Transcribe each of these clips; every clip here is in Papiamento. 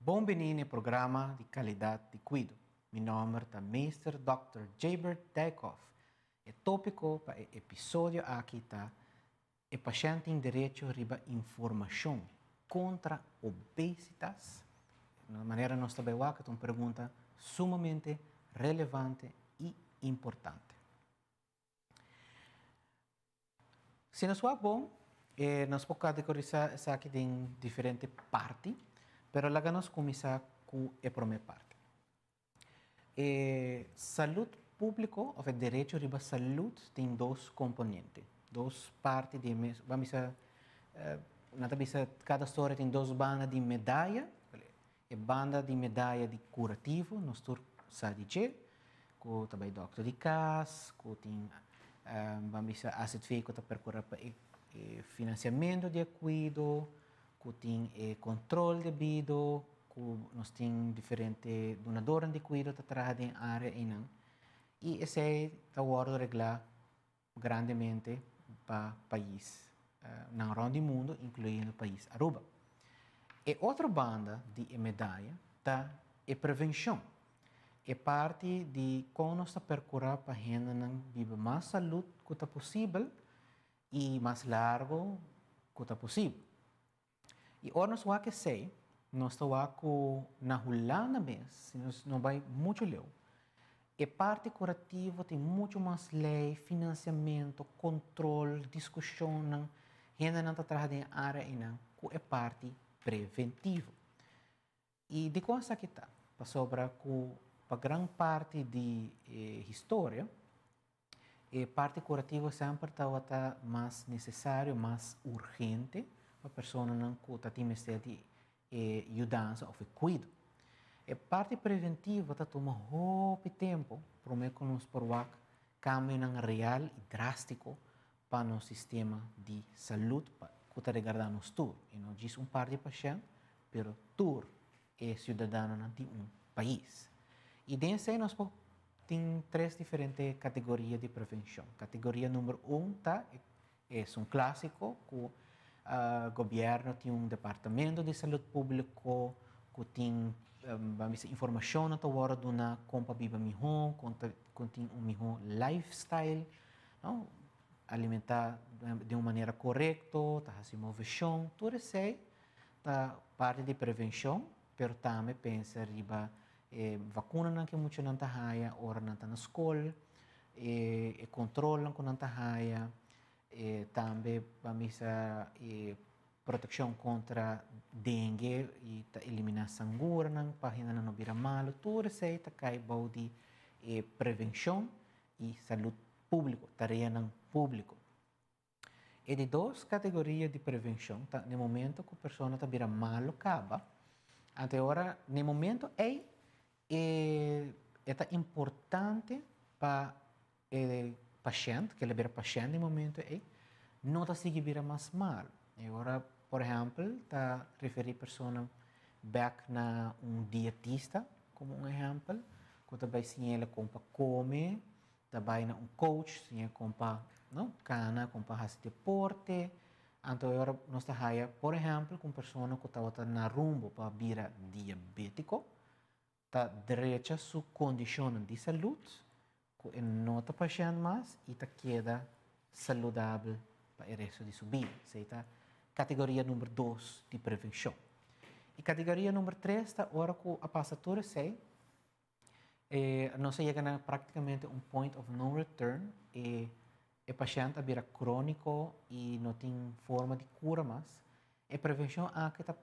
Bon bini na e programa di Calidad di Cuido. Mi nomber ta Meester Dòkter Jabert Dijkhoff. E topico pa e episodio aki ta E pashent tin derecho riba informacion contra obesitas? Na manera nos ta bay wak ta un pregunta sumamente relevante y importante. Si nos wak bon, nos por categorisa esaki den diferente parti, pero laga nos cuminsa cu e prome parti. E salud publico of e derecho riba salud tin dos componente, dos parti di e mes, ban bisa, nan ta bisa cada storia tin dos banda di medaya, e banda di medaya di curativo, nos tur sa di dje, cu ta bay dokter di cas, cu tin, ban bisa AZV cu ta percura pa e financiamento di e cuido, cu tin e control debido, cu nos tin diferente dunadornan di cuido ta traha den area eynan y esey ta wordo regla grandemente pa pais nan rond di mundo incluyendo pais Aruba. E otro banda di e medaya ta e prevencion, e parti di con nos ta percura pa hendenan biba mas salud cu ta posibel y mas largo cu ta posibel. Y ora nos wak esey, nos ta wak cu na Hulanda mes, si nos no bay mucho leu, e parti curativo tin mucho mas ley, financiamento, control, discusionnan, hendenan ta traha den e area eynan cu e parti preventivo. Y dicon esaki ta? Pasobra cu pa gran parti di e historia, E parti curativo semper tabata mas necesario, mas urgente pa personanan cu ta tin mester di e yudansa of e cuido. E parti preventivo ta tuma hopi tempo prome cu nos por wak cambionan real y drastico pa nos sistema di salud cu ta regarda nos tur, y no djis un par di pashent, pero tur e ciudadanonan di un pais. Y den esey nos por tin tres diferente categoria di prevencion. Categoria number un ta esun clasico cu gobierno tin un departamento di salud publico cu tin ban bisa informacionnan ta wordo duna con pa biba miho, con ta con tin un miho lifestyle, no? Alimenta den un manera corecto, ta haci movecion, tur esey Ta parti di prevencion, pero tambe pensa riba e vacunanan cu e muchanan ta haya ora nan ta na scol, e controlnan cu nan ta haya, e tambe pa misa e proteccion contra dengue y ta elimina sanguranan pa hendenan no bira malo, tur esey ta cay bou di e prevencion y salud publico, tareanan publico. E di dos categoria di prevencion ta n'e momento cu persona ta bira malo caba, anto e ora n'e momento ey e e ta importante pa e pashent, ke el a bira pashent n'e momento ey, no ta sigui bira mas malo. E ora, por ehempel, ta referi persona bek na un dietista, como un ehempel, cu ta bay siñ'el con pa come, Ta bai na un coach, siña kon pa no kana, kon pa hasi deporte. Anto e ora nos ta haya, por ehèmpel, ku un persona ku tabata na rumbo pa bira diabétiko, ta drecha su kondishonnan di salud, ku e no ta pashènt mas i ta keda saludabel pa e resto di su bida. Esei ta kategoria number dos di prevenshon. I kategoria number tres ta ora ku a pasa tur esei, E nos a yega na práktikamente un point of no return. E e pashènt a bira króniko i no tin forma di kura mas. E prevenshon aki ta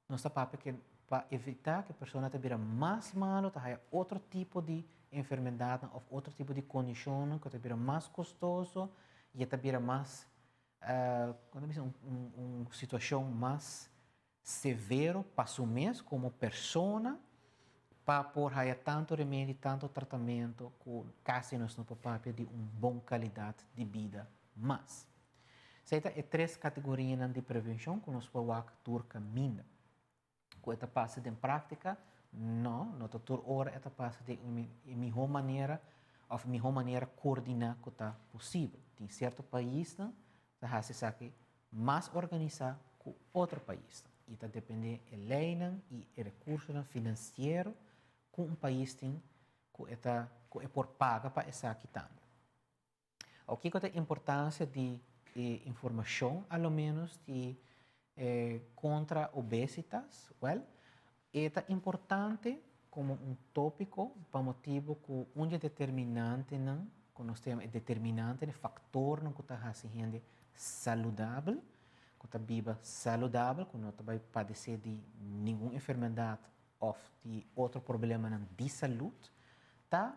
nos ta papia ke pa evitá ku e persona ta bira mas malu, ta haya otro tipo di enfermedatnan òf otro tipo di kondishonnan ku ta bira mas kostoso i e ta bira mas, kon ta bisa, un un situashon mas severo pa su mes como persona pa por haya tanto remedi, tanto tratamento cu casi nos no por papia di un bon calidad di bida mas. Esey ta e tres categorianan di prevencion cu nos por wak tur caminda. Cu e ta pasa den practica? No, no ta tur ora e ta pasa den e miho manera of miho manera coordina cu ta posibel. Tin cierto paisnan ta haci esaki mas organisa cu otro paisnan. Y ta depende e leynan y e recursonan financiero cu un pais tin cu e por paga pa esaki tambe. Kico ta e importancia di informacion, a lo menos, di contra obesitas? Well, ta importante como un topico pa motibo cu un determinantenan, cu nos tin determinante, factornan cu ta haci hende saludabel, cu ta biba saludabel, cu no ta bay padece di ningun enfermedad of di otro problema di salud, ta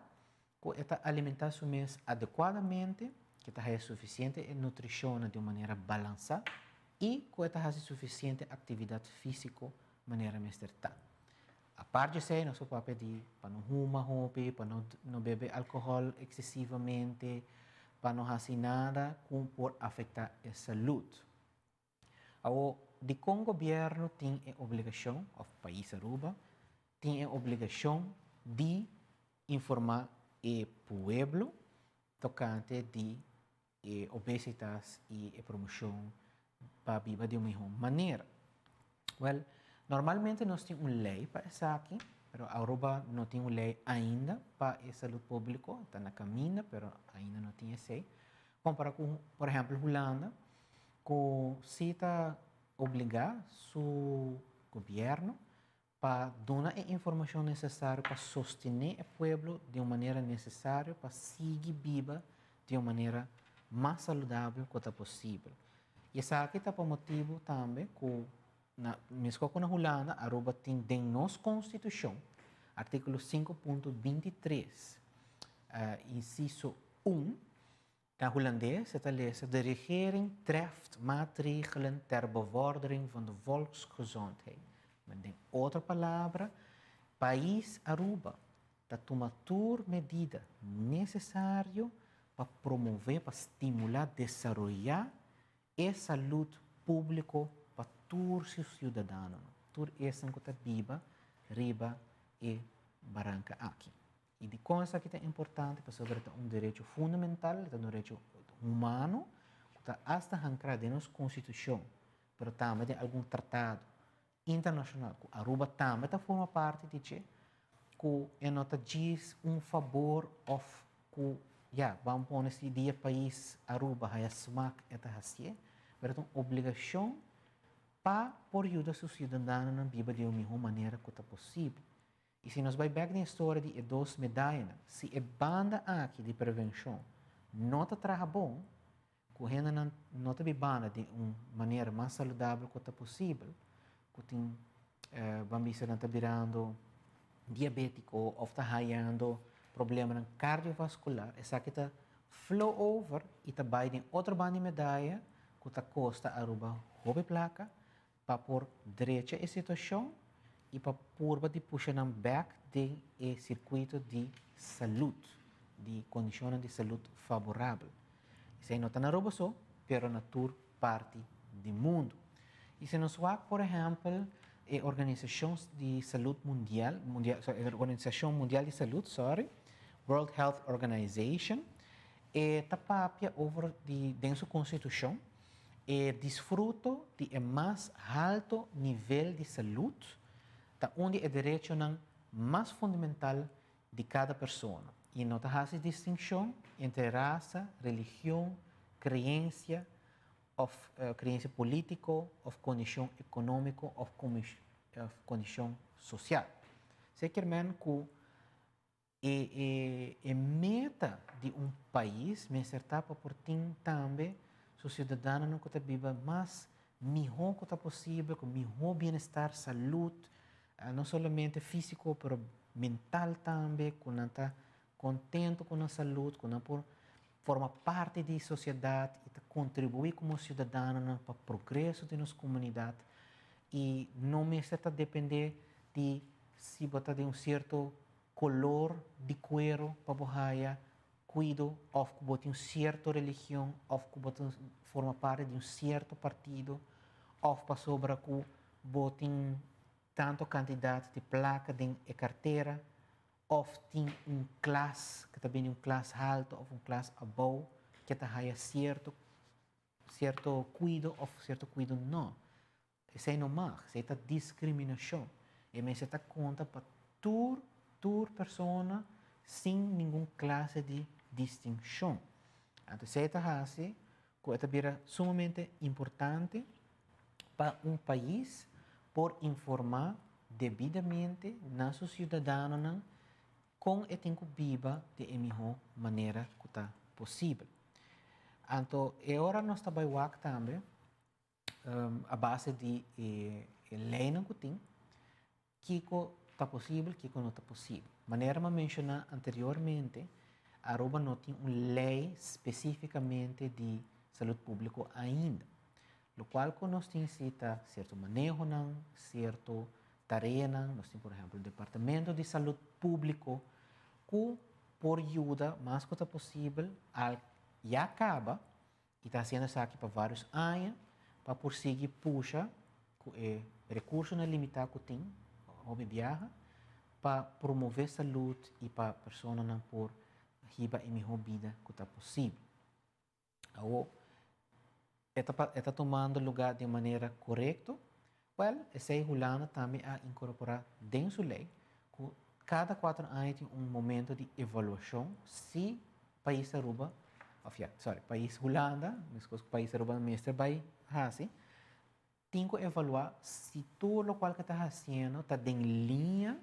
cu ta alimenta su mes adecuadamente, cu ta suficiente nutricion di un manera balansa y cu ta haci suficiente actividad fisico manera mester ta. Aparte di esey, nos por pidi pa no huma hopi, pa no bebe alcohol excesivamente, pa no haci nada cu por afecta e salud. Awor, di con gobierno tin e obligacion, of pais Aruba, tin e obligacion di informa e pueblo tocante di obesitas y e promocion pa biba di un miho manera? Well, normalmente nos tin un ley pa esaki, pero Aruba no tin un ley ainda pa e salud publico, ta na caminda, pero ainda no tin esey. Compara cu, por ehempel, Hulanda, cu si ta obliga su gobierno pa duna e informacion necesario pa sostene e pueblo di un manera necesario pa sigui biba di un manera mas saludabel cu ta posibel. Y esaki ta pa motibo tambe cu mescos cu na Hulanda, Aruba tin den nos constitucion, articulo 5.23, inciso 1, na Hulandes, ta lesa: "De regering treft maatregelen ter bevordering van de volksgezondheid." Maar den otro palabra, pais Aruba ta tuma tur medida necesario pa promove, pa stimula, desaroya e salud publico pa tur ciudadano, tur esnan cu ta biba riba e baranca aki. Y di con esaki ta importante? Pasobra ta un derecho fundamental, ta un derecho humano, cu ta hasta ancra den nos constitucion, pero tambe den algun tratado internacional, cu Aruba tambe ta forma parti di dje, cu e no ta djis un fabor of cu, ja, ban pone, si dia pais Aruba haya smaak e ta haci'e, pero ta un obligacion pa por yuda su ciudadanonan biba di un miho manera cu ta posibel. Y si nos bay back na historia di e dos medaya, si e banda aki di prevencion no ta traha bon, cu hende no ta biba di un manera mas saludabel cu ta posibel, cu tin ban bisa nan ta birando diabetico of ta hayando problema cardiovascular, esaki ta flow over y ta bay den otro banda di medaya cu ta costa Aruba hopi placa pa por drecha e situacion y pa purba di pusha nan back den e circuito di salud, di condicion di salud favorabel. Esey no ta na Aruba so, pero na tur parti di mundo. Y si nos wak, por ehempel, e Organisacion di Salud Mundial, Mundial sorry, Organisacion Mundial di Salud, sorry, World Health Organization, e ta papia over di den su constitucion e disfrute di e mas halto nivel di salud ta un di e derechonan mas fundamental di cada persona y no ta haci distincion entre rasa, religion, creencia of creencia politico of condicion economico of condicion social. Esey kiermen cu e meta di un pais mester ta pa por tin tambe su ciudadanonan cu ta biba mas miho cu ta posibel, cu miho bienestar, salud, no solamente fisico, pero mental tambe, cu nan ta contento cu nan salud, cu nan por forma parti di sociedad y ta contribui como ciudadano pa progreso di nos comunidad y no mester ta depende di si bo ta di un cierto color di cuero pa bo haya cuido of cu bo tin un cierto religion of cu bo forma parti di un cierto partido of pasobra cu bo tin tanto cantidad di placa den e cartera of tin un klas cu ta bin un klas halto of un klas abou cu ta haya cierto cuido of cierto cuido no. Esey no mag, esey ta discriminacion. E mester ta conta pa tur tur persona sin ningun clase di distincion. Anto esey ta haci cu e ta bira sumamente importante pa un pais por informa debidamente na su ciudadanonan con e tin cu biba di e miho manera cu ta posibel. Anto e ora nos ta bay wak tambe a base di e leynan cu tin, kico ta posibel, kico no ta posibel. Manera mi a menciona anteriormente, Aruba no tin un ley specificamente di salud publico ainda. Locual cu nos tin si ta cierto manehonan, cierto tareanan, nos tin por ehempel Departamento di Salud Publico cu por yuda mas cu ta posibel al ya caba y ta haciendo esaki pa varios aña pa por sigui pusha cu e recursonan limita cu tin hopi biaha pa promove salud y pa personanan por hiba e miho bida cu ta posibel. Awo, e ta e ta tumando luga di un manera corecto? Wel, esey Hulanda tambe a incorpora den su ley cu cada 4 aña tin un momento di evaluacion si pais Aruba, of ya, sorry, pais Hulanda, mescos cu pais Aruba mester bay haci, tin cu evalua si tur locual cu ta haciendo ta den liña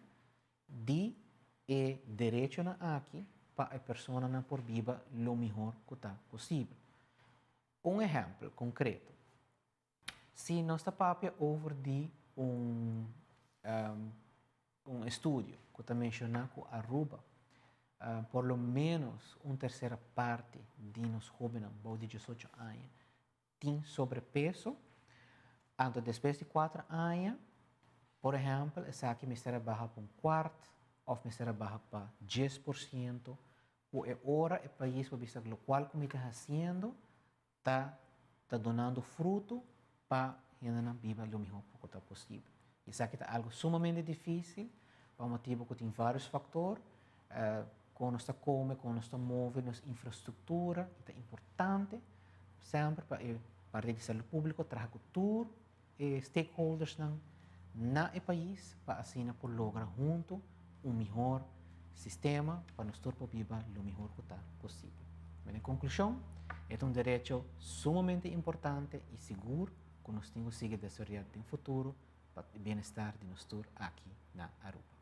di e derechonan aki pa e personanan por biba lo mihor cu ta posibel. Un ehempel concreto, si nos ta papia over di un un estudio cu ta menciona cu Aruba por lo menos un tercera parti di nos hobennan bou di 18 aña tin sobrepeso, anto despues di 4 aña, por ehempel, esaki mester a baha pa un cuart of mester a baha pa 10%, cu e ora e pais por bisa locual cu mi ta haciendo ta ta dunando fruto pa hendenan biba lo miho cu ta posibel. Esaki ta algo sumamente dificil pa motibo cu tin varios factor, con nos ta come, con nos ta move, nos infrastructura, y ta importante semper pa e parti di salud publico traha cu tur e stakeholdersnan na e pais pa asina por logra hunto un mihor sistema pa nos tur por biba lo mihor cu ta posibel. En conclusion, e ta un derecho sumamente importante y sigur cu nos tin cu sigui desaroya den futuro pa e bienestar di nos tur aki na Aruba.